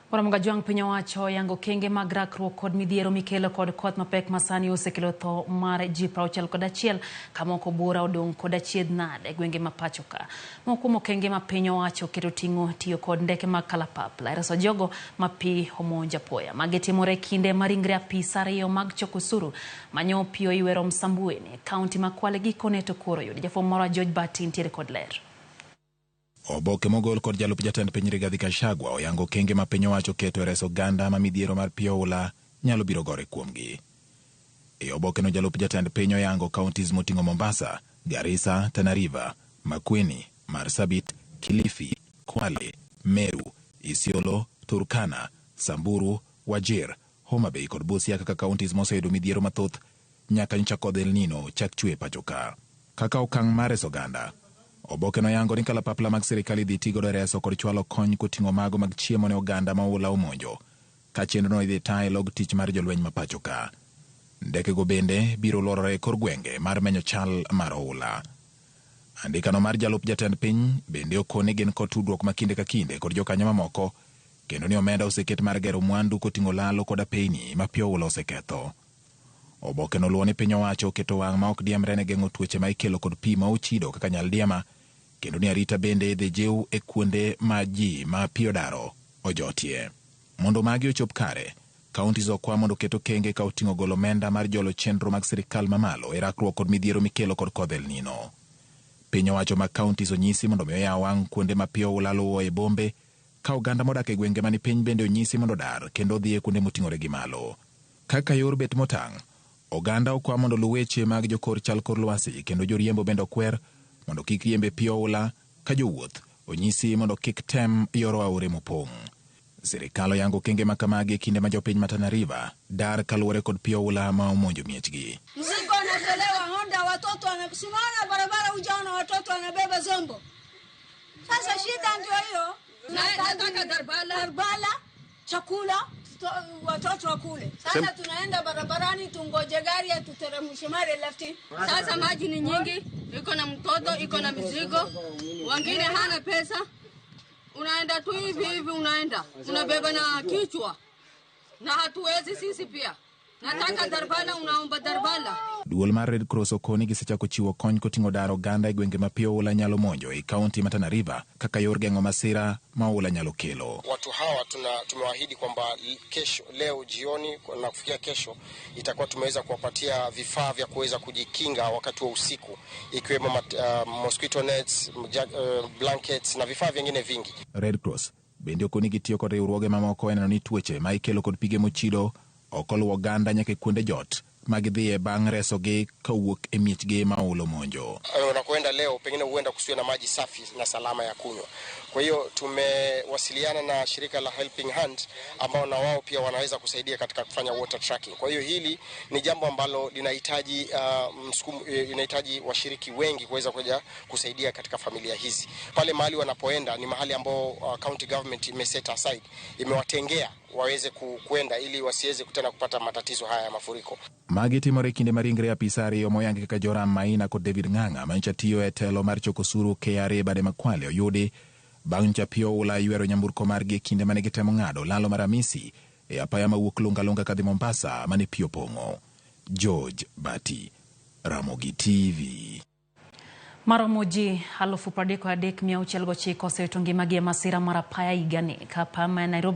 Ramogi Ajwang' piny owacho oyango okenge mag rakruok kod midhiero mikelo kod koth mapek masani osekelo tho mar ji 61 ka moko buora odong' kod achiedh nade e gwenge ma pacho ka. Moko kuom okenge ma piny owacho oketo ting'o tiyo kod ndeke mag kalapapla e reso jogo ma pi omonjo apoya. Magi timore e kinde ma ringre apisa ariyo mag choko osuru manyo pi oywero Msambweni e kaunti ma Kwale gikone to koro oyudi. Jafwambo marwa George Bati nitiere kod ler. Oboke mogol kod jalup jatend piny Rigathi Gachagua oyango okenge ma piny owacho oketo e reso oganda ma midhiero mar pi oula nyalo biro gore kuomgi. E obokeno jalup jatend piny oyango counties moting'o Mombasa, Garissa, Tana River, Makueni, Marsabit, Kilifi, Kwale, Meru, Isiolo, Turkana, Samburu, Wajir, Homa Bay kod Busia kaka counties moseyudo midhiero mathoth nyaka nyocha kodh El Nino chak chwe e pacho ka. Kaka okang' mar reso oganda, oboke noyango ni kalapapla mag sirikal idhi ti godo e reso kod chwalo kony koting'o mago mag chiemo ne oganda ma oula omonjo, ka chenrono idhi ta e log tich mar jolweny ma pacho ka. Ndekego bende biro luorore e kor gwenge mar menyo chal mar oula. Andikano mar jalup jatend piny bende okoni gin kod tudruok ma kinde ka kinde kod jokanyo mamoko kendo ni omenda oseket mar gero mwandu koting'o lalo kod apeyni ma pi oula oseketho. Oboke no luwo ni piny owacho oketo wang' ma ok diemre ne geng'o tuoche ma ikelo kod pi ma ochido kaka nyaldiema kendo ni arita bende idhi jiw e kuonde ma ji ma pi odaro ojotie. Mondo magi ochop kare, counties okwa mondo oket okenge ka oting'o golo omenda mar jolo chenro mag sirikal mamalo e rakruok kod midhiero mikelo kod kodh El Nino. Piny owacho mag counties onyisi mondo mi oyaw wang' kuonde ma pi oula luwo e bombe ka oganda modak e gwenge mani piny bende onyisi mondo odar kendo odhi e kuonde moting'ore gi malo. Kaka yor bet motang', oganda okwa mondo oluw weche mag jokor chal kor lwasi kendo joriembo bende okwer mondo kik riemb e pi oula ka jowuoth onyisi mondo kik tem yoro aore mopong'. Sirikal oyango okenge ma kamagi e kinde ma jopiny ma Tana River dar kaluwore kod pi oula ma omonjo miechgi. Mzigo unatolewa Honda, watoto wana, si unaona barabara, hujaona watoto wanabeba zombo. Sasa shida ndio hiyo. Nataka darbala. Darbala, chakula, watoto wakule. Sasa tunaenda barabarani tungoje gari atuteremshe mare lefti. Sasa maji ni nyingi, iko na mtoto, iko na mizigo, wengine hana pesa. Unaenda tu hivi hivi, unaenda unabeba na kichwa, na hatuwezi sisi pia. Nataka darbala, unaomba darbala. Duol mar Red Cross okoni gisechako chiwo kony koting'o daro oganda e gwenge ma pi oula nyalo monjo e kaunti ma Tana River kaka yor geng'o masira ma oula nyalo kelo. Watu hawa tumewaahidi kwamba kesho, leo jioni na kufikia kesho itakuwa tumeweza kuwapatia vifaa vya kuweza kujikinga wakati wa usiku ikiwemo mosquito nets, blankets na vifaa vingine vingi. Red Cross bende okoni gitiyo kod riwruoge mamoko e neno ni tuoche ma ikelo kod pige mochido ok oluwo oganda nyaka e kuonde jot ma gidhiye bang' resogi kowuok e miechgi ma oula omonjo. Unakoenda leo pengine huenda kusiwe na maji safi na salama ya kunywa. Kwa hiyo tumewasiliana na shirika la Helping Hand ambao na wao pia wanaweza kusaidia katika kufanya water tracking. Kwa hiyo hili ni jambo ambalo linahitaji msukumo, linahitaji washiriki wengi kuweza kuja kusaidia katika familia hizi. Pale mahali wanapoenda ni mahali ambao county government ime set aside, imewatengea waweze kuenda ili wasiweze tena kupata matatizo haya ya mafuriko. Magi timore e kinde ma ringre apisa ariyo moyangi kaka Joram Maina kod David Ng'ang'a manyocha tiyo e telo mar choko osuru KRA bade ma Kwale oyudi bang' nyocha pi oula ywero nyamburko margi e kinde mane gitemo ng'ado lalo mar Amisi e apaya mawuok Lunga Lunga kadhi Mombasa mane pi opong'o. George Bati, Ramogi TV. Maromo ji 33,609 osewito ngimagi e masira mar apaya higani ka apaya ma Nairobi.